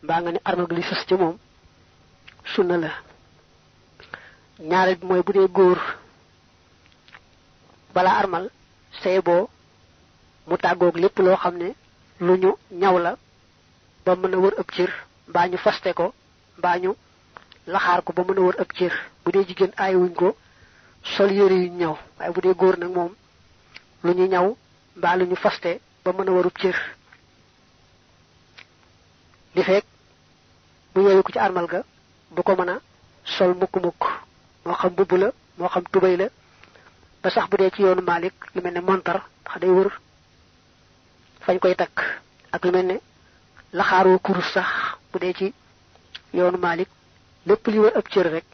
mbaa nga ne armal ga li sës ci moom sunna la. ñaareel bi mooy bu dee góor balaa armal say boo mu tàggoog lépp loo xam ne lu ñu ñaw la ba mën a wër ëpp cër mbaa ñu faste ko mbaa ñu laxaar ko ba mën a wër ëpp cër. bu dee jigéen aayewuñ ko sol yére yu ñaw waaye bu dee góor nag moom lu ñu ñaw mbaa lu ñu faste ba mën a warub cër. li fekk bu yeewu ko ci armal ga du ko mën a sol mukk-mukk moo xam mbubb la moo xam tubay la ba sax bu dee ci yoonu Malik lu mel ne montar ndax day wër fañ koy takk ak lu mel ne laxaaroo kurus sax bu dee ci yoonu Malik lépp li wër ab cër rek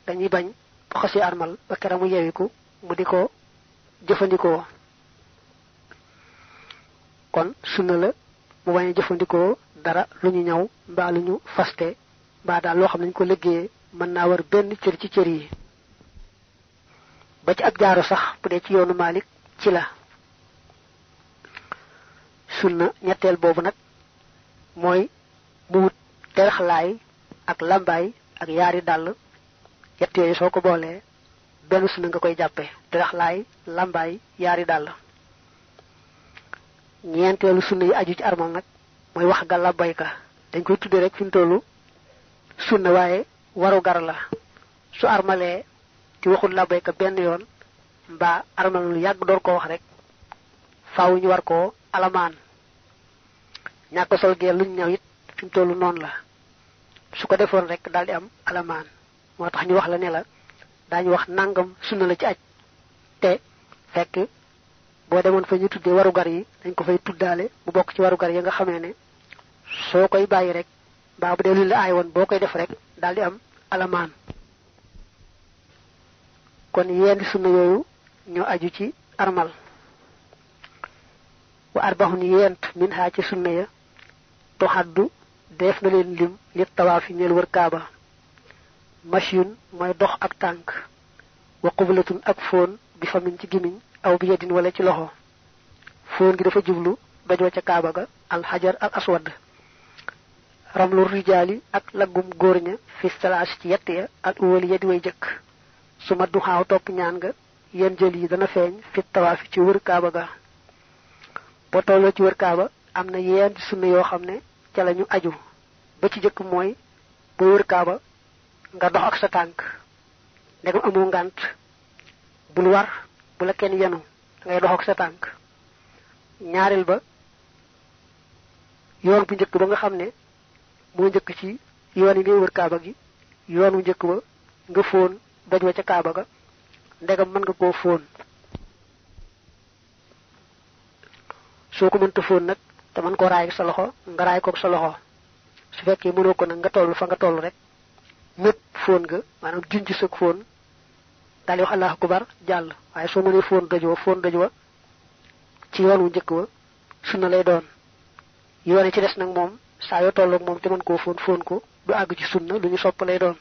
dañuy bañ bu xasee armal ba kera mu yeewiku mu di ko jëfandikoo. kon sunna la mu bañ a jëfandikoo dara lu ñu ñaw mbaa lu ñu faste mbaa daal loo xam ne ñu ko liggéeyee mën naa war benn cër ci cër yi. ba ci ab jaaro sax bu dee ci yoonu Malik ci la. sunna ñetteel boobu nag mooy mu wut teraxlaay ak lambaay ak yaari dàll yett yooyu soo ko boolee benn sunna nga koy jàppe teraxlaay lambaay yaari dàll. ñeenteelu sunna yi aju ci armal nag mooy wax ga labbayka dañ koy tudde rek fi mu tollu sunna waaye waru gar la. su armalee ci waxul labbayka benn yoon mbaa armal lu yàgg door ko wax rek faaw ñu war koo alamaan. ñàkk sol gee luñ ñaw it fi mu tollu noonu la su ko defoon rek daal di am alamaan. moo tax ñu wax la ne la daañu wax nangam sunna la ci aj te fekk boo demoon fa ñu tuddee warugar yi dañ ko fay tuddaale mu bokk ci warugar yi nga xamee ne soo koy bàyyi rek mbaa bu dee luñ la aay woon boo koy def rek daal di am alamaan. kon yenn sunna yooyu ñoo aju ci armal. wa arbahun yent min ha ci sunna ya toxaddu def na leen lim li tawaafi ñeel wër kaaba. mashyun mooy dox ak tànk wa qublatun ak fóon bi famin ci gimiñ aw bi yedin wala ci loxo. fóon gi dafa jublu dojoo ca kaaba ga alxajar al aswad. ramlu rijaali ak laggum góor ña fi salaas ci yett ya al uwali yedi way jëkk. su ma duxaaw topp ñaan nga yenn jël yi dana feeñ fi tawaafi ci wër kaaba ga. boo tolloo ci wër kaaba am na yenn sunna yoo xam ne ca la ñu aju. ba ci jëkk mooy booy wër kaaba nga dox ak sa tànk ndegam amoo ngànt bul war bu la kenn yenu ngay dox ak sa tànk. ñaareel ba yoon bu njëkk ba nga xam ne moo njëkk ci yoon yi ngay wër kaaba gi yoon wu njëkk ba nga fóon doj wa ca kaaba ga ndegam mën nga koo fóon. soo ko mënta fóon nag te mën koo raay ak sa loxo nga raay koog sa loxo. su fekkee mënoo ko nag nga toll fa nga toll rek mépp fóon nga maanaam junj sëg fóon daal di wax allahu akbar jàll. waaye soo mënee fóon doj wa ci yoon wu njëkk wa sunna lay doon. yoon yi ci des nag moom saa yoo tolloog moom te mën koo fóon ko du àgg ci sunna lu ñu sopp lay doon.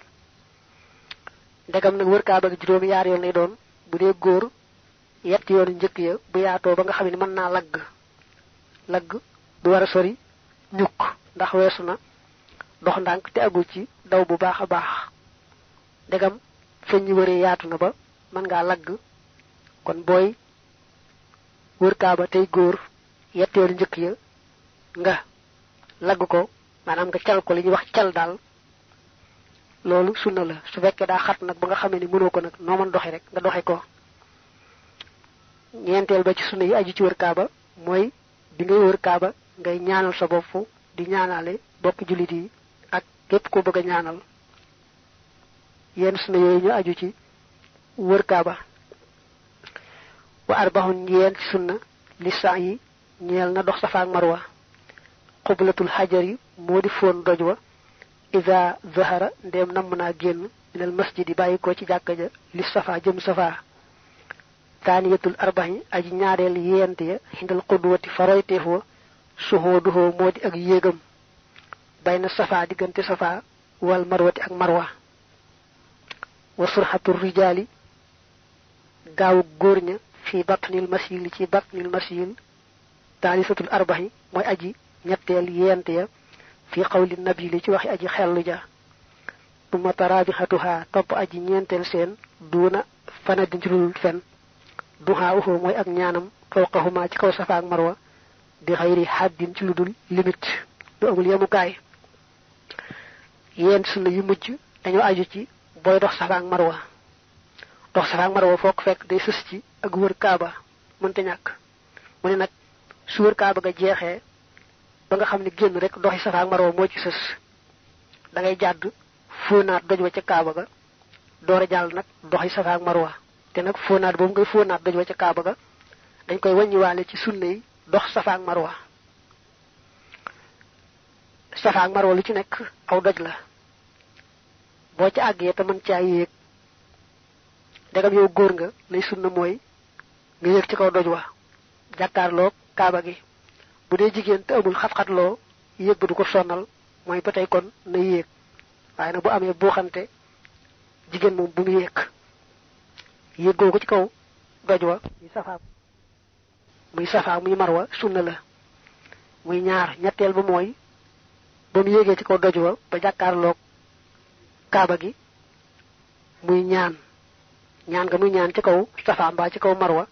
ndegam nag wër kaaba gi juróomi yaar yoon lay doon bu dee góor yett yoonu njëkk ya bu yaatoo ba nga xam ne mën naa lagg du war a sori ñukk ndax weesu na dox ndànk te agul ci daw bu baax a baax. ndegam fañ ñu wëree yaatu na ba mën ngaa lagg kon booy wër kaaba tey góor yett yoonu njëkk ya nga lagg ko maanaam nga cal ko li ñuy wax cal daal loolu sunna la. su fekkee daa xat nag ba nga xamee ni mënoo ko nag noo mën doxe rek nga doxe ko. ñeenteel ba ci sunna yi aju ci wër kaaba mooy bi ngay wër kaaba ngay ñaanal sa bopp di ñaanale bokk jullit yi ak képp ko bëgg a ñaanal. yenn sunna yooyu ñu aju ci wër kaaba. wa arbahun yeen ci sunna li saa yi ñeel na dox safa ak marwa. qublatul xajar yi moo di fóon doj wa ida zahara ndéem namm naa génn minal masjid yi bàyyi ko ci jàkka ja li safa jëm safa. taaniyatul arbahi aji ñaareel yent ya xindal qudwati faroyteef wa suhooduhoo moo di ak yéegam bayna safa diggante safa wal marwati ak marwa. wa surxatul rijaali gaawu góor ña fi batnil masil ci batnil masil taalisatul arbahi mooy aji ñetteel yent ya fi qawli nabi li ci waxi aji xellu ja tuma tarabihatuha top aji ñentel seen duna fana di njulul fen duha uhu moy ak ñaanam fawqahuma ci kaw safa ak marwa bi xayri haddin ci ludul limite do amul yamukaay yeen sunna yu mujj dañu aju ci boy dox safa ak marwa fokk fekk day sës ci ak wër kaaba mënta ñak mu ne nak su wër kaaba ga jeexee ba nga xamni genn rek doxi safa ak marwa mo ci sës da ngay jadd fonaat doj wa ca kaaba ga doora jall nak doxi safa ak marwa te nak fonaat bo ngay fonaat doj wa ca kaaba ga dañ koy wañi walé ci sunna yi dox safa ak marwa lu ci nek aw doj la bo ci àggee te mën caa yéeg dagam yow góor nga lay sunna mooy nga yéeg ci kaw doj wa jàkkaarloo kaaba gi bu dee jigéen te amul xat-xatloo yéeg ba du ko sonal mooy ba tey kon na yéeg waaye nag bu amee buuxante jigéen moom bu mu yéeg googu ci kaw doj wa muy safa muy marwa sunna la muy ñaar ñetteel ba mooy ba mu yéegee ci kaw doj wa ba jàkkaarloo kaaba gi muy ñaan nga muy ñaan ci kaw safa mbaa ci kaw marwa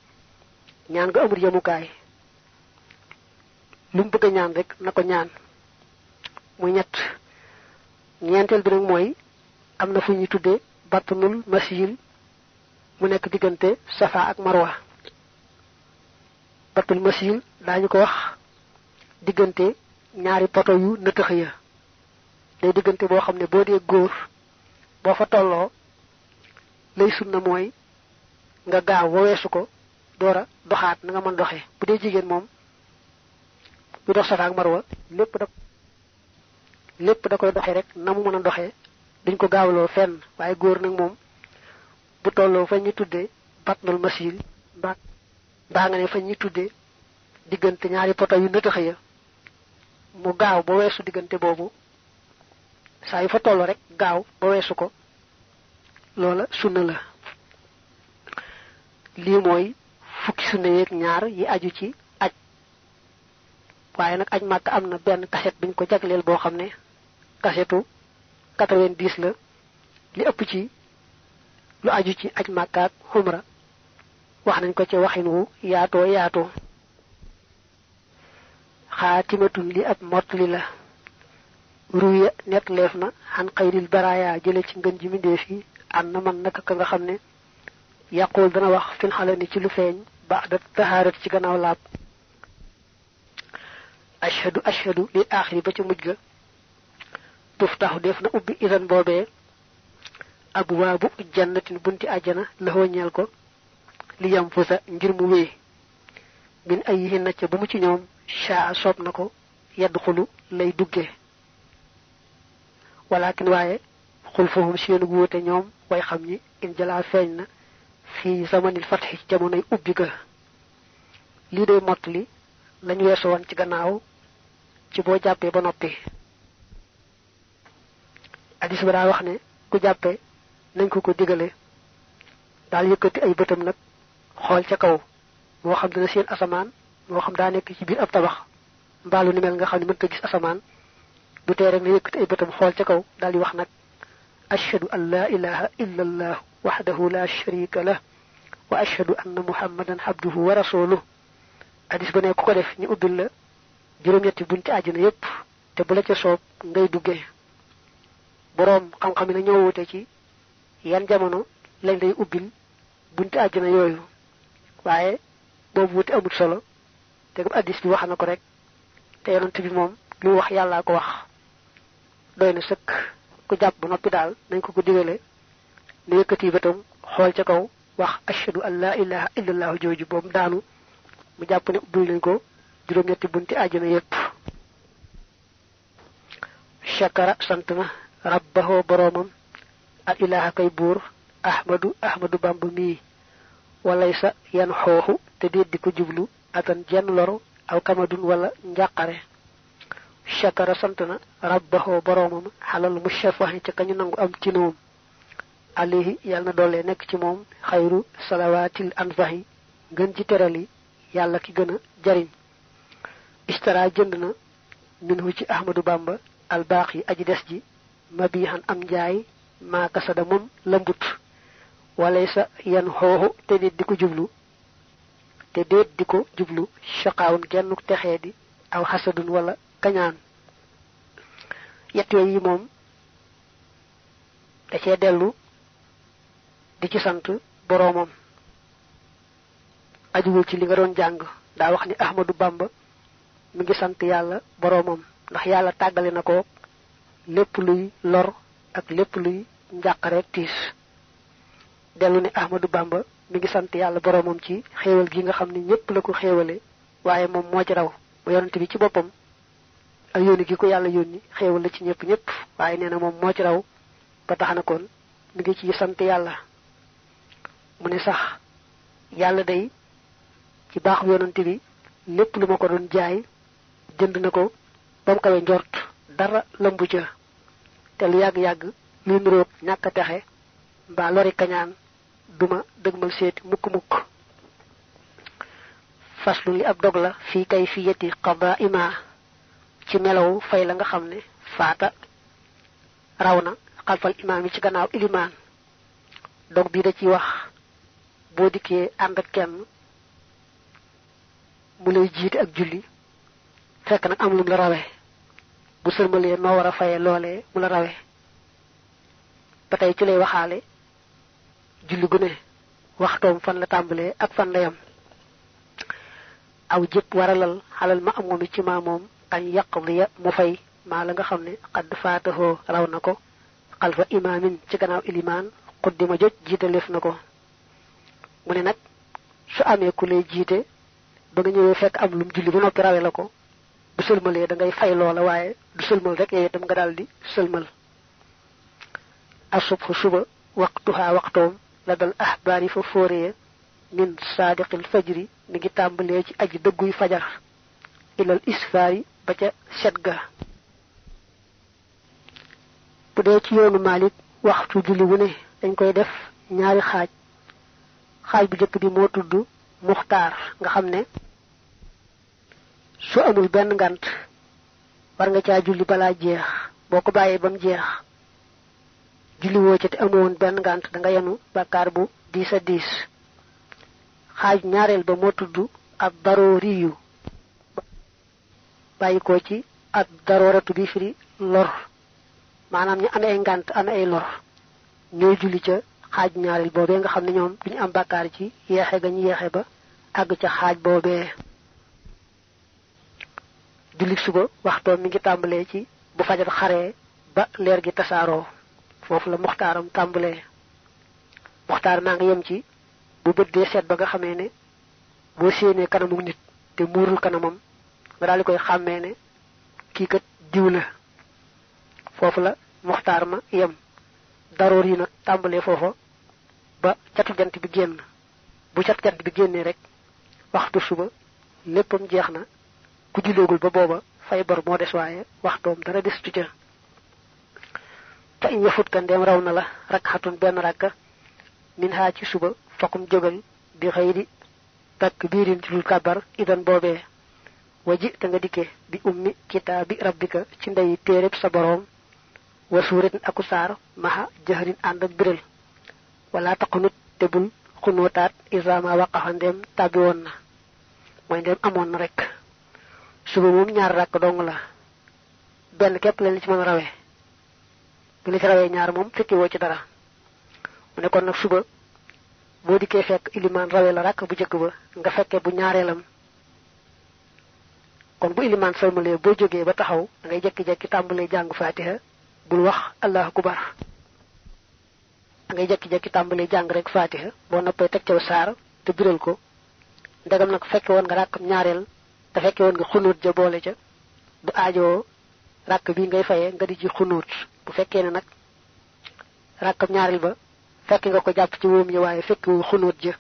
ñaan nga amul yemukaay lu mu bëgg ñaan rek na ko ñaan muy ñett ñeenteel bi nag mooy am na fu ñuy tuddee batnul masil mu nekk diggante safa ak marwa batnul masil daañu ko wax diggante ñaari poto yu nëtëx ya day diggante boo xam ne boo dee góor boo fa tolloo lay sunna mooy nga gaaw ba weesu ko doora doxaat na nga mën doxee bu dee jigéen moom bu dox safa ak marwa lépp da koy doxee rek na mu mën a doxee duñ ko gaawloo fenn waaye góor nag moom bu tolloo fa ñu tuddee batnul masil mbaa nga ne fa ñu tuddee diggante ñaari poto yu nëtëx ya mu gaaw ba weesu diggante boobu saa yu fa toll rek gaaw ba weesu ko loola sunna la lii mooy fukki sunna yeeg ñaar yi aju ci aj waaye nag aj màkk am na benn kaset biñ ko jagleel boo xam ne kasetu 90 la li ëpp ci lu aju ci aj màkk ak xumra wax nañ ko ci waxin wu yaatoo xaatimatun li ab mottali la ruya net leef na xan xayril baraya jële ci ngën ji mindeef yi an na man naka ka nga xam ne yaqul dana wax fin xalani ci lu feeñ ba'da taharat ci gannaaw laab ashhadu li aaxiri ba ci mujj ga tuftaxu def na ubbi idan boobee abwaabu jannatin bunti àjjana la ñeel ko li yam fusa ngir mu wéy min ay yihin na ca ba mu ci ñoom shaa soob na ko yadxulu lay dugge walakin waaye xul fahum seenu wuute ñoom way xam ñi in jalaa feeñ na fi zamanil fatxi ci jamonoy ubbi ga lii day mottali lañ weesu woon ci gannaaw ci boo jàppee ba noppi hadis ba daa wax ne ku jàppee nañ ko digale daal yëkkati ay bëtam nag xool ca kaw moo xam dina seen asamaan moo xam daa nekk ci biir ab tabax mbaalu ni mel nga xam ne mënta gis asamaan du tee rek na yëkkati ay bëtam xool ca kaw daal di wax nag ashhadu an la ilaha illa allah wahdahu la sharika lah wa ashhadu anna muhammadan abduhu wa rasuluhu hadis ba ne ku ko def ñu ubbil la juróom-ñetti bunti àjjana yépp te bu la ca soob ngay duggee boroom xam-xam na ñoo wute ci yan jamono lañ lay ubbil bunti àjjana yooyu waaye boobu wute amul solo te gam hadis bi wax na ko rek te yonent bi moom lu wax yàllaa ko wax doy na sëkk ku jàpp ba noppi daal nañ ko digale ne yëkkati bëtam xool ca kaw wax ashhadu an la ilaha illallah jooju boobu daanu mu jàpp ne ubbil nañ ko juróom-ñetti bunti àjjana yépp shakara sant na rabbahu boroomam al ilaha kay buur ahmadu bamba mii walaysa yan xooxu te déet di ko jublu atan jenn loru aw kamadun wala njàqare shakara sant na rabbahu boroomam xalal mushafahi ca kañu nangu am ci noom alayhi yàlla na doole nekk ci moom xayru salawaatil anfahi ngën ji terali yàlla ki gën a jariñ istara jënd na minhu ci ahmadu bamba al baqi aji des ji mabihan am njaay ma kasada mom lambut walaysa yan hoho te nit diko jublu te deet diko jublu shaqawun gennu texé di aw hasadun wala kañaan yett yi mom da ci delu di ci sant boromam ajuwul ci li nga doon jang da wax ni Ahmadu Bamba mi ngi sant yalla boromam ndax yalla tagalé nako lepp luy lor ak lepp luy njaqare tiis delu ni Ahmadu Bamba mi ngi sant yalla boromam ci xéewal gi nga xamni ñepp la ko xéewale waye mom mo ci raw bu yonent bi ci bopam ak yoni gi ko yalla yoni xéewal la ci ñepp waye neena mom mo ci raw ba taxana kon mi ngi ci sant yalla mu ne sax yalla day ci baax yonent bi lepp lu mako doon jaay jënd nako bam kawé njort dara lambu ca té lu yag yag lu nuro ñaka taxé ba lori kañaan duma deugmal seeti mukk mukk faslu li ab dog la fi kayfiyati qada'ima ci melaw fay la nga xamné faata rawna xalfal imam ci gannaaw iliman dog bi da ci wax bo diké and ak kenn mu lay jité ak julli fekk nak am lu la rawé bu sërmalé no wara fayé lolé mu la rawé patay ci lay waxalé julli gu ne waxtoom fan la tambalé ak fan la yam aw jëpp waralal halal ma amomi ci ma mom an yaqdiya mu fay ma la nga xamné qad fatahu raw nako xalfa imamin ci gannaaw iliman quddima joj jitalef nako mu ne nak su amé ku lay jité ba nga ñëwé fekk am lum julli bu noppi rawé lako bu sëlmalé da ngay fay loola waaye du sëlmal rek yow itam nga daldi sëlmal asubhu suba waqtuha waqtum ladal ahbari fa foré min sadiqil fajri mi ngi tambalé ci aji degguy fajar ilal isfari ba ca setga bu dé ci yoonu malik waxtu julli wu ne dañ koy def ñaari xaaj bu jëk bi mo tuddu muxtar nga xamné su amul ben ngant war nga ca julli bala jeex boko bayé bam jeex julli wo ci té amone ben ngant da nga yanu bakkar bu 10 xaaj ñaarel ba mo tuddu ab daruriyu bayiko ci ak daroratu bi firi lor manam ñu amé ay ngant amé ay lor ñoy julli ca xaaj ñaarel bobé nga xamni ñoom duñu am bakkar ci yexé gañ yexé ba ag ca xaaj bobé julli suba waxto mi ngi tambalé ci bu fajar xaré ba leer gi tassaro fofu la muxtaram tambalé muxtar ma nga yëm ci bu bëddé sét ba nga xamé né bo séné kanamu nit té murul kanamam nga dal koy xamé né ki kat diw la fofu la muxtar ma yëm daror yi nak tambalé fofu ba ciatu jant bi génn bu ciatu jant bi génné rek waxtu suba leppam jeexna ku julogul ba boba fay bor mo dess waye waxtom dara dess tu ca fa in yafut kan dem rawna la rakhatun ben rakka min ha ci suba fakum jogal bi xeyri takbirin ci kabar idan bobé waji ta nga diké bi ummi kitabi rabbika ci ndey térép sa borom wa suratin akusar maha jahrin and ak birel wala taqnut tebul xunotat izama waqaha ndem tabi won na moy ndem amon rek suba mom ñaar rak dong la ben kep leen ci mëna rawé bu li ci rawé ñaar mom fekki wo ci dara mu ne kon nak suba bo diké fekk iliman rawé la rak bu jëk ba nga fekke bu ñaarelam kon bu iliman salmalé bo joggé ba taxaw da ngay jekki-jekki tambalé jang fatiha bul wax allahu akbar da ngay jekki-jekki tambalé jang rek fatiha bo noppé tek ci sar te biral ko ndagam nak fekke won nga rakam ñaarel da fekke won nga xunut ja boole ca bu aajo rak bi ngay fayé nga di ci xunut bu fekke ne nak rakam ñaarel ba fekk nga ko japp ci woom yi waye fekk wu xunut ja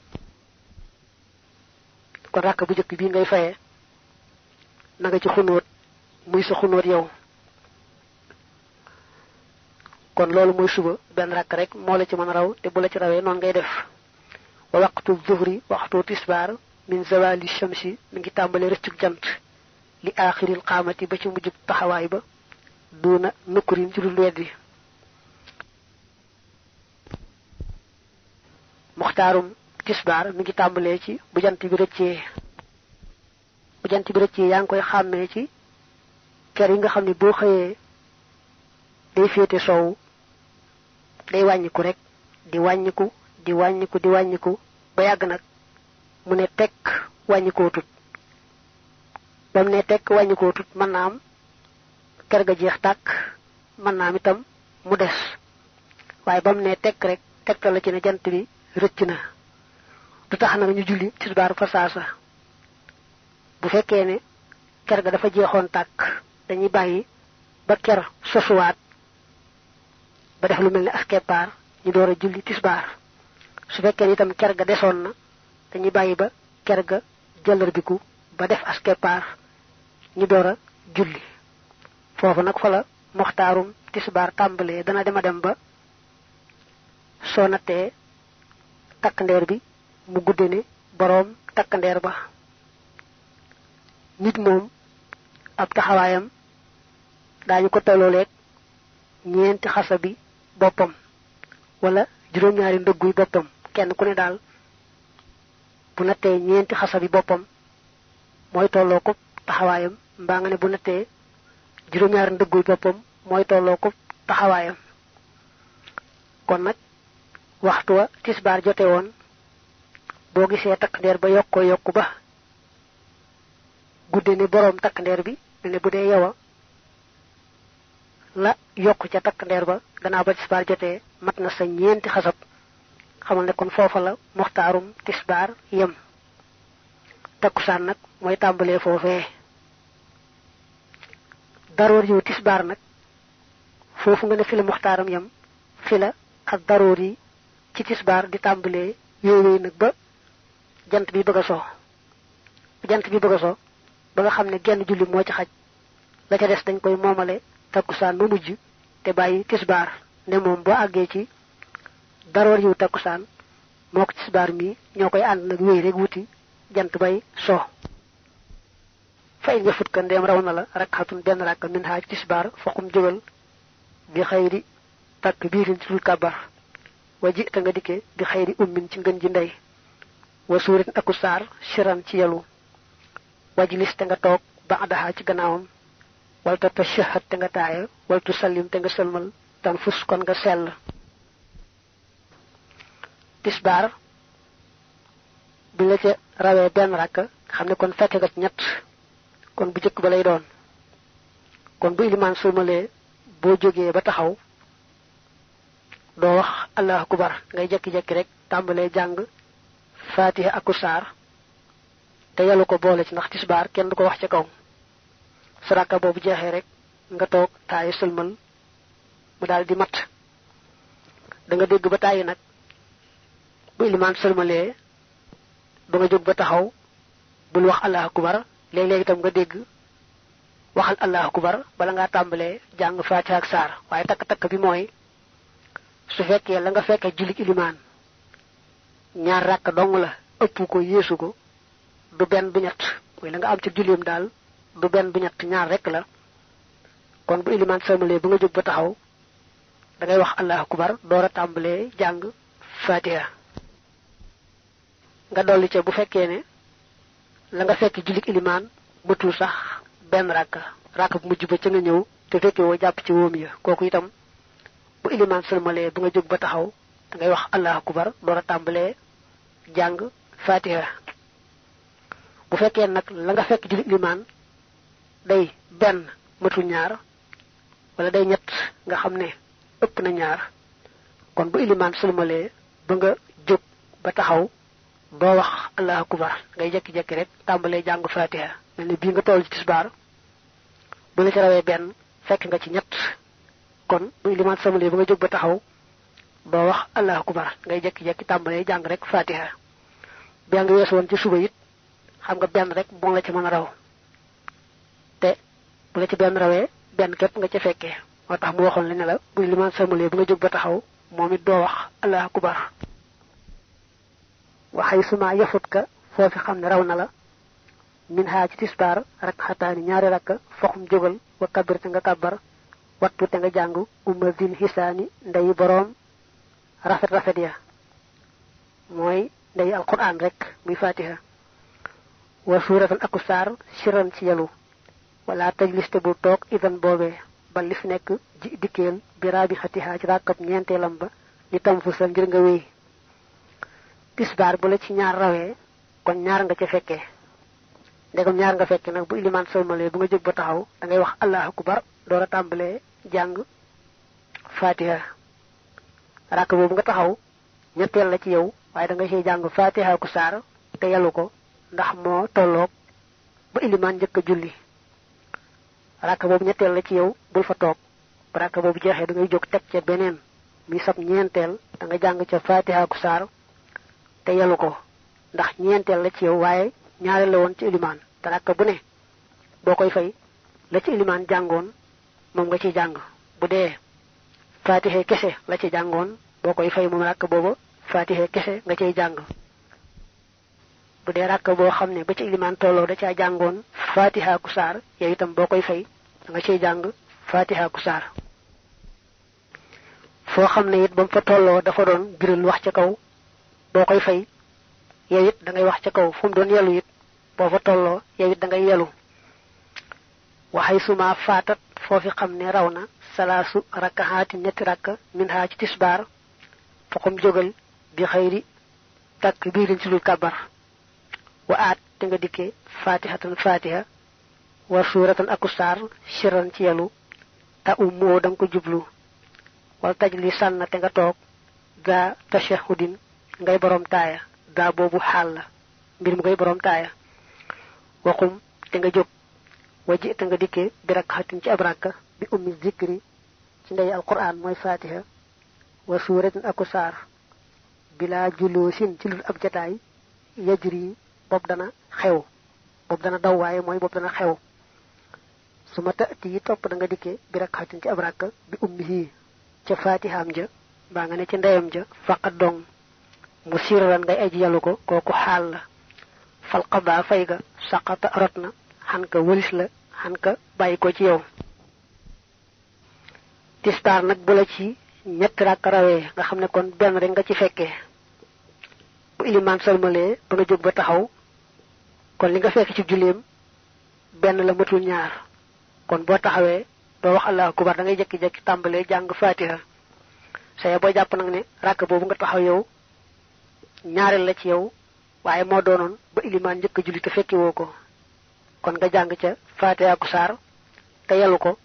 ko rak bu jëk bi ngay fayé na nga ci xunut muy sa xunut yow kon lolu moy suba ben rak rek mo la ci mëna raw te bu la ci rawé non ngay def wa waqtu dhuhri waqtu tisbar min zawali shamsi mi ngi tambalé reccu jant li akhiril qamati ba ci mujub taxaway ba duna nukurin ci dul weddi muxtarum tisbar mi ngi tambalé ci bu jant bi rëccé yang koy xamé ci kër yi nga xamni bo xeyé day fété sow day wañiku rek di wañiku ba yag nak mu ne tek wañiko tut bam ne tek wañiko tut man naam kër ga jeex tak man naam itam mu dess waye bam ne tek rek tektal la ci ne jant bi rëcc na du tax na ñu julli tisbar fa saasa bu fekkee ne kër ga dafa jeexoon tak dañuy bayyi ba kër sosuwaat ba def lu melni askepar ñu doora julli tisbar su fekkee ne itam kër ga desoon na dañuy bayyi ba kër ga jëlërbiku ba def askepar ñu doora julli fofu nak fa la muxtarum tisbar tambalé dana dem ba sonaté takkandeer bi mu guddene borom takkandeer ba nit mom ab taxawayam dañu ko tololek ñeenti xasabi bopam wala juroom ñaari ndëgguy bopam kenn ku ne dal bu naté ñeenti xasabi bopam moy toloko taxawayam mba nga ne bu naté juroom ñaari ndëgguy bopam moy toloko taxawayam kon nak waxtu wa tisbar joté won bo gisé tak ndeer ba yokku ba guddé ni borom tak ndeer bi né budé yawa la yokku ca tak ndeer ba gannaaw ba tisbar joté mat na sa ñeenti xasab xamal ne kon fofa la muxtarum tisbar yem takusan nak moy tambalé fofé daror yu tisbar nak fofu nga ne fi la muxtaram yem fi la ak darori ci tisbar di tambalé yoy nak ba jant bi bëgg so ba nga xamné genn julli mo ci xaj la ca dess dañ koy momalé takusan bu mujj té bayyi tisbar né mom bo aggé ci daror yu takusan mok tisbar mi ñokoy and nak wéy rek wuti jant bay so fay nga fut kan dem raw na la rakatun ben rak min ha tisbar faqum jogal bi khayri takbirin ci kabar waji ta nga diké bi khayri ummin ci ngeen ji ndey wa surat akusar shiran ci yalu wajlis te nga tok ba'daha ci gannaawam wal ta tashahhad te nga taaya wal tu sallim te nga selmal tan fus kon nga sel tisbar bi la ci rawé ben rak xamne kon fekk nga ñett kon bu jëk ba lay doon kon bu iliman sulmalé bo joggé ba taxaw do wax allahu akbar ngay jekki-jekki rek tambalé jang fatiha akusar te yalu ko boole ci ndax tisbar kenn du ko wax ci kaw saraka bobu jeexé rek nga tok tay sulmal mu daldi mat da nga dégg ba tay nak bu iliman sulmalé ba nga jog ba taxaw bul wax allahu akbar léeg-léeg itam nga dégg waxal allahu akbar bala nga tambalé jang fatiha ak sar waye tak bi moy su fekkee la nga fekkee julik iliman ñaar rak dong la ëpp ko yeesu ko du ben bu ñett moy la nga am ci julim dal du ben bu ñett ñaar rek la kon bu iliman salmalé bu nga jog ba taxaw da ngay wax allahu akbar doora tambalé jang fatiha nga dolli ci bu fekkee ne la nga fekk julik iliman bëtul sax ben rak bu mujj ba ci nga ñew te fekkee wo japp ci woom ya koku itam bu iliman salmalé bu nga jog ba taxaw da ngay wax allahu akbar doora tambalé jang fatiha bu fekkee nak la nga fekk julik iliman day ben matul ñaar wala day ñett nga xamné ëpp na ñaar kon bu iliman salmalé ba nga jog ba taxaw do wax allahu akbar ngay jekki-jekki rek tambalé jang fatiha melni bi nga toll ci tisbar bu la ci rawé ben fekk nga ci ñett kon bu iliman salmalé ba nga jog ba taxaw do wax allahu akbar ngay jekki-jekki tambalé jang rek fatiha bi nga wess won ci suba yit xam nga ben rek bo la ci mëna raw té bu la ci ben rawé ben képp nga ci féké motax mu waxon la la bu iliman salmalé ba nga jog ba taxaw momit do wax allahu akbar wa haysuma yafutka fofu xamne raw na la min ha ci tisbar rak'atani ñaari rak foxum jogal wa kabir nga kabar wattu te nga jàng umma zil hisaani ndey boroom rafet rafet ya mooy ndey alquran rek muy fatiha wa suuratan aku saar siran ci yalu wala tajlis te bu toog idan boobee ba li fi nekk ji dikkeel bi raabi xatiha ci ràkkab ñeenteelam ba li tam fu sa ngir nga wéy tisbaar bu la ci ñaar rawee kon ñaar nga ca fekkee ndegam ñaar nga fekke nag bu ilimaan sëlmalee bu nga jóg ba taxaw da ngay wax allahu akbar door a tàmbalee jàng fatiha rakk boobu nga taxaw ñetteel la ci yow waaye da nga ciy jàng fatiha ku saar te yalu ko ndax moo tolloog ba ilimaan njëkk a julli rakk boobu ñetteel la ci yow bul fa toog ba rakk boobu jeexee da ngay jóg teg ca beneen mi sab ñeenteel da nga jàng ca fatiha ku saar te yalu ko ndax ñeenteel la ci yow waaye ñaareel la woon ci ilimaan te rakk bu ne boo koy fay la ci ilimaan jàngoon moom nga ciy jàng bu dee fatiha kese la ci jàngoon boo koy fay moom rakk booba fatiha kese nga cay jàng bu dee rakk boo xam ne ba ci ilimaan tolloo da caa jàngoon fatiha ku saar yow itam boo koy fay da nga ciy jàng fatiha ku saar foo xam ne it ba mu fa tolloo dafa doon biral wax ca kaw boo koy fay yow it da ngay wax ca kaw fu mu doon yelu it boo fa tolloo yow it da ngay yelu waxay suma faatat foofi xam ne raw na salaasu rakkahaati ñetti rakka min haa ci tisbaar foxum jógal bi xëyri takk biirin ci lul kabar wa aat te nga dikke fatihatan fatiha wa suuratan aku saar siran ci yelu ta ummoo da nga ko jublu wal tajli sànna te nga toog gaa tashahudin ngay borom taaya gaa boobu xaal la mbir mu ngay borom taaya waxum te nga jóg waji te nga dikke bi rakkahatin ci ab rakka bi ummi zikri ci ndey alquran mooy fatiha wa suuratin aku saar bila juloosin ci lul ab jataay yajri bopp dana xew bopp dana daw waaye mooy bopp dana xew su ma tati yi topp da nga dikke bi rakkahatin ci ab rakka bi ummihi ca fatihaam ja mbaa nga ne ci ndeyam ja faqat dong mu siraran ngay aji yalu ko kooku xaal la fal qada fay ga saqata rot na xan ka wëlis la xan ka bàyyi ko ci yow tisbaar nag bu la ci ñetti rakk rawee nga xam ne kon benn rek nga ci fekkee bu ilimaan salmalee ba nga jóg ba taxaw kon li nga fekk ci julleem benn la matul ñaar kon boo taxawee doo wax allahu akbar da ngay jekki-jekki tàmbalee jàng fatiha saye boo jàpp nag ne rakk boobu nga taxaw yow ñaareel la ci yow waaye moo doonoon ba ilimaan njëkk a julli te fekki woo ko kon nga jàng ca fatiha ku saar te yelu ko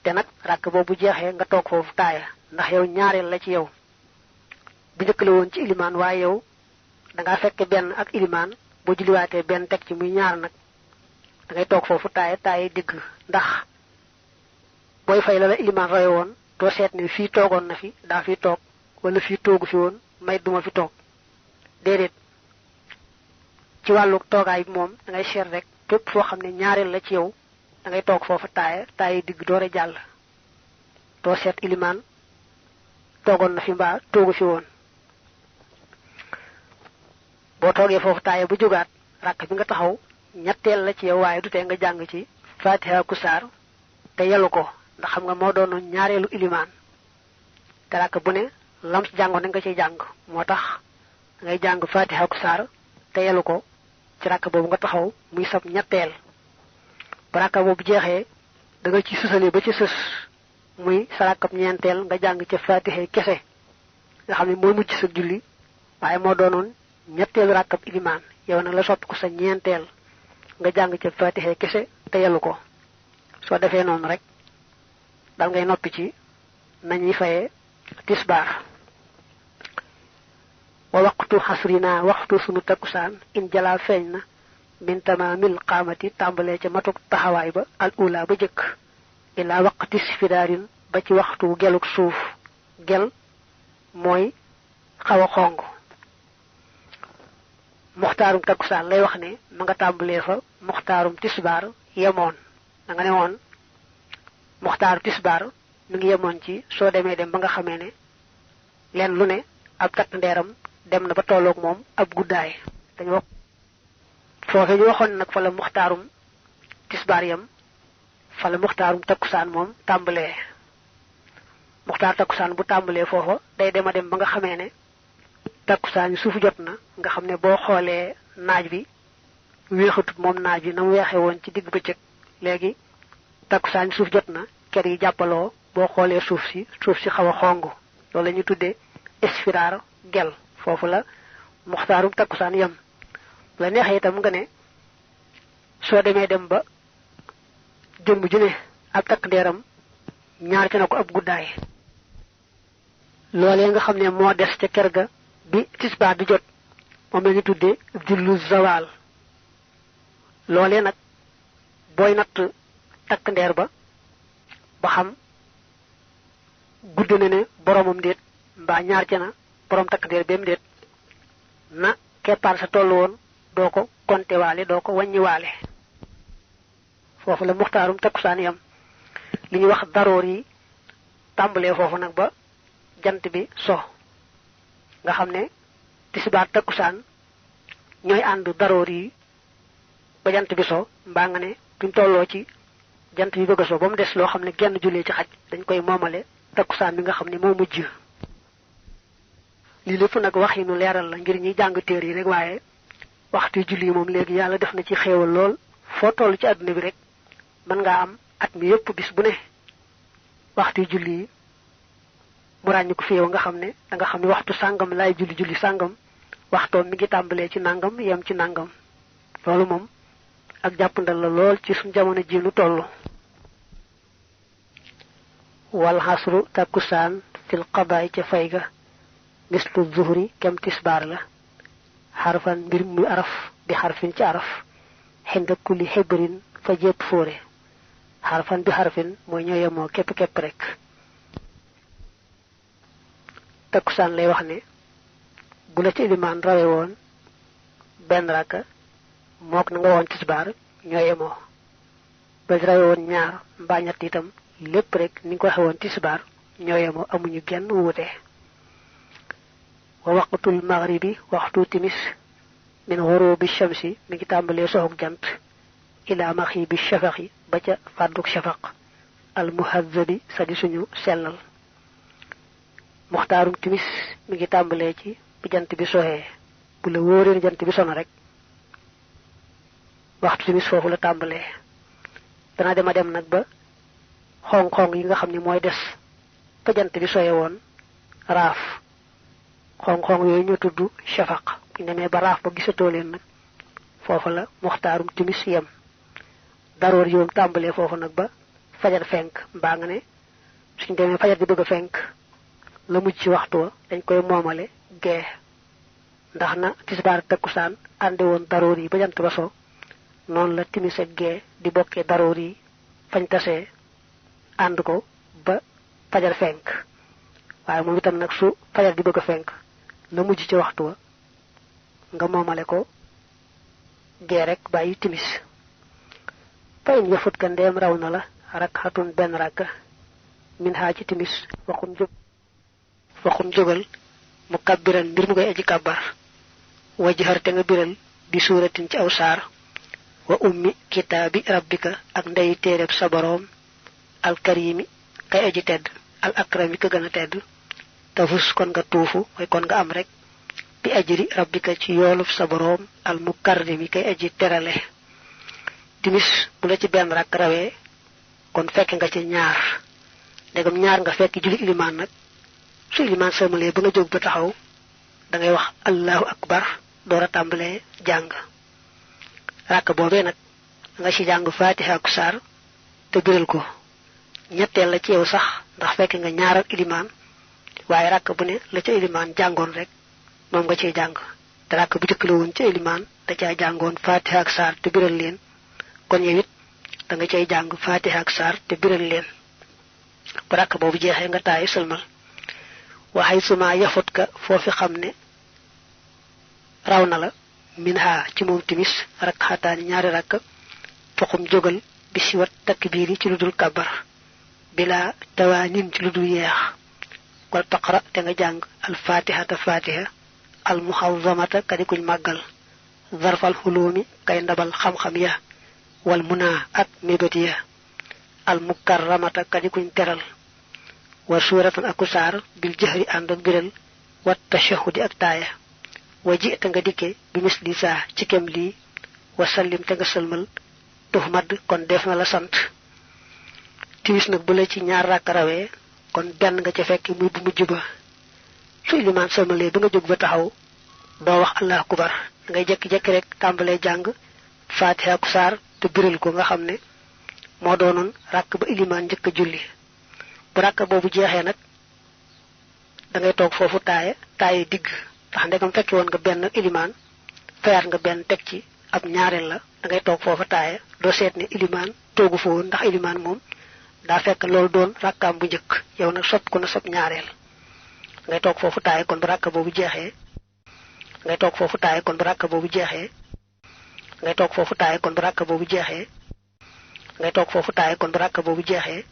te nag rakk boobu jeexee nga toog foofu taaya ndax yow ñaareel la ci yow bu njëkk la woon ci ilimaan waaye yow da ngaa fekke benn ak ilimaan boo julliwaatee benn teg ci muy ñaar nag da ngay toog foofu taaya digg ndax booy fay la la ilimaan roye woon doo seet ne fii toogoon na fi daa fi toog wala fii toogu fi woon may duma fi toog déedéet ci wàllu toogaay bi moom da ngay seet rek fépp foo xam ne ñaareel la ci yow da ngay toog foofu taaya digg doore jàll doo seet ilimaan toogoon na fi mbaa toogu fi woon boo toogee foofu taaya bu jógaat rakk bi nga taxaw ñetteel la ci yow waaye du tee nga jàng ci fatiha ku saar te yelu ko ndax xam nga moo doonoon ñaareelu ilimaan te rakk bu ne lam ci jàngoon nga ciy jàng moo tax ngay jàng fatiha ku saar te yelu ko ci rakk boobu nga taxaw muy sab ñetteel ba rakk boobu jeexee da nga ci susale ba ci sës muy sa rakkab ñeenteel nga jàng ca fatiha kese nga xam ne mooy mujj sa julli waaye moo doonoon ñetteelu rakkab ilimaan yow nag la sopp ko sa ñeenteel nga jàng ca fatiha kese te yelu ko soo defee noonu rek dal ngay noppi ci nañuy fayee tisbaar wa waqtu xasrina waxtu sunu takkusaan in jalaa feeñ na min tamaamil qaamati tàmbalee ca matuk taxawaay ba al ula ba jëkk ilaa waqti sfidaarin ba ci waxtu geluk suuf gel mooy xaw a xong muxtaarum takkusaan lay wax ne ma nga tàmbalee fa muxtaarum tisbaar yemoon da nga ne woon muxtaaru tisbaar mi ngi yemoon ci soo demee dem ba nga xamee ne leen lu ne ab takk ndeeram dem na ba tolloog moom ab guddaay dañu wax foofe ñu waxoon nag fa la muxtaarum tisbaar yam fa la muxtaarum takkusaan moom tàmbalee muxtaar takkusaan bu tàmbalee foofa day dem ba nga xamee ne takkusaan yi suuf jot na nga xam ne boo xoolee naaj bi weexatut moom naaj bi na mu weexee woon ci digg bëccëg léegi takkusaan suuf jot na ker yi jàppaloo boo xoolee suuf si xaw a xong loolu la ñu tuddee isfiraar gel foofu la muxtaarum takkusaan yam la neexee itam nga ne soo demee dem ba jëmm ju ne ak takk ndeeram ñaar ci na ko ab guddaay loolee nga xam ne moo des ca ker ga bi tisbaar di jot moom la ñu tuddee jullu zawal loolee nag booy natt takk ndeer ba xam gudd na ne boromam déet mbaa ñaar ca na borom takk ndeer bem déet na keppaar sa tollu woon doo ko konte waale doo ko wàññi waale foofu la muxtaarum takkusaan yam li ñu wax daroor yi tàmbalee foofu nag ba jant bi so nga xam ne tisbaar takkusaan ñooy ànd daroor yi ba jant bi so mbaa nga ne duñ tolloo ci jant bi bëgg a so ba mu des loo xam ne genn jullee ci xaj dañ koy moomale takkusaan bi nga xam ne moo mujj lii lépp nag wax yi nu leeral la ngir ñuy jàng téer yi rek waaye waxtu julli moom léegi yàlla def na ci xéewal lool foo toll ci àdduna bi rek mën ngaa am at mi yépp bis bu ne waxtu julli yi mu ràññi ko fi yow nga xam ne da nga xam ne waxtu sàngam laay julli sàngam waxtoom mi ngi tàmbalee ci nàngam yem ci nàngam loolu moom ak jàppandal la lool ci suñ jamono ji lu toll wal xasru takkusaan fil qadaay ca fay ga mislu zuhri kem tisbaar la xarfan mbir muy araf bi xarfin ci araf xinda kulli xibrin fa jépp fóore xarfan bi xarfin mooy ñoo yemoo képp rek takkusaan lay wax ne bu la ci ilimaan rawe woon benn rakka mook na nga woon tisbaar ñoo yemoo ba rawe woon ñaar mbaa ñett itam lépp rek ni nga ko waxe woon tisbaar ñoo yemoo amuñu genn wuute wa waqtul maghribi waxtu timis min ghurubi shamsi mi ngi tàmbalee soxog jant ila maxibi shafaqi ba ca fàdduk shafaq al muhazzabi sa di suñu sellal muxtaarum timis mi ngi tàmbalee ci bu jant bi soxee bu la wóoree jant bi sona rek waxtu timis foofu la tàmbalee dana dem nag ba xong-xong yi nga xam ne mooy des fa jant bi soxee woon raaf xong-xong yooyu ñu tudd shafaq bu demee ba raaf ba gisatoo leen nag foofu la muxtaarum timis yem daroor yoom tàmbalee foofu nag ba fajar fenk mbaa nga ne suñ demee fajar di bëgg a fenk la mujj ci waxtu wa dañ koy moomale gee ndax na tisbaar takkusaan ànde woon daroor yi ba jant ba so noonu la timis ak gee di bokkee daroor yi fañ tasee ànd ko ba fajar fenk waaye moom itam nag su fajar di bëgg a fenk la mujj ci waxtu wa nga moomale ko gee rek bàyyi timis fa in yafut ka ndeem raw na la rakxatun benn rakka min haa ci timis waxum jógal mu kabbiran mbir mu koy aji kàbbar wajhar te nga biral bi suuratin ci aw saar wa ummi kitaabi rabbika ak ndey téereb sa boroom alkarimi kay aji tedd al akrami ka gën a tedd tafus kon nga tuufu mooy kon nga am rek bi ajri rabbika ci yoolub sa boroom al mukarrimi kay aji terale timis bu la ci benn rakk rawee kon fekk nga ci ñaar ndegam ñaar nga fekk julli ilimaan nag su ilimaan sëlmalee ba nga jóg ba taxaw da ngay wax allahu akbar door a tàmbalee jàng rakk boobee nag nga ci jàng fatiha ak saar te biral ko ñetteel la ci yow sax ndax fekk nga ñaaral ilimaan waaye rakk bu ne la ca ilimaan jàngoon rek moom nga ciy jàng te rakk bu jëkk la woon ca ilimaan da caa jàngoon fatiha ak saar te biral leen kon yow it da nga cay jàng fatiha ak saar te biral leen bu rakk boobu jeexee nga taayi sëlmal waxay suma yafut ka foofi xam ne raw na la min ha ci moom timis rakk xataani ñaari rakk foxum jógal bi si wat takbiir yi ci lu dul kabar bila tawaanin ci lu dul yeex wal taqra te nga jàng al fatihata fatiha al muhawwamata kadi kuñ màggal zarfal xuloomi kay ndabal xam-xam ya wal muna ak mébét ya al mukarramata kadi kuñ teral wa suratan akusar bil jahri and ak biral wat tashahudi ak taaya waji ta nga dikke bi misli sa ci kem li wa sallim ta nga salmal tuhmad kon def na la sant timis nak bu la ci ñaar rak rawé kon ben nga ci fekk muy bu mujj ba su liman salmalé ba nga jog ba taxaw do wax allah akbar ngay jek jek rek tambalé jang fatiha ku sar te biral ko nga xamné mo doonon rak ba iliman jëk julli bu rak bobu jexé nak da ngay tok fofu taayé digg tax ndegam fekki won nga ben iliman fayar nga ben tek ci ab ñaarel la da ngay tok fofu taayé do sét ni iliman togu fo ndax iliman mom da fekk lool doon rakam bu jëk yow nak sopp ko na sopp ñaarel ngay tok fofu taayé kon bu rak bobu jexé ngay tok fofu taayé kon bu rak bobu jexé ngay tok fofu taayé kon bu rak bobu jexé ngay tok fofu taayé kon bu rak bobu jexé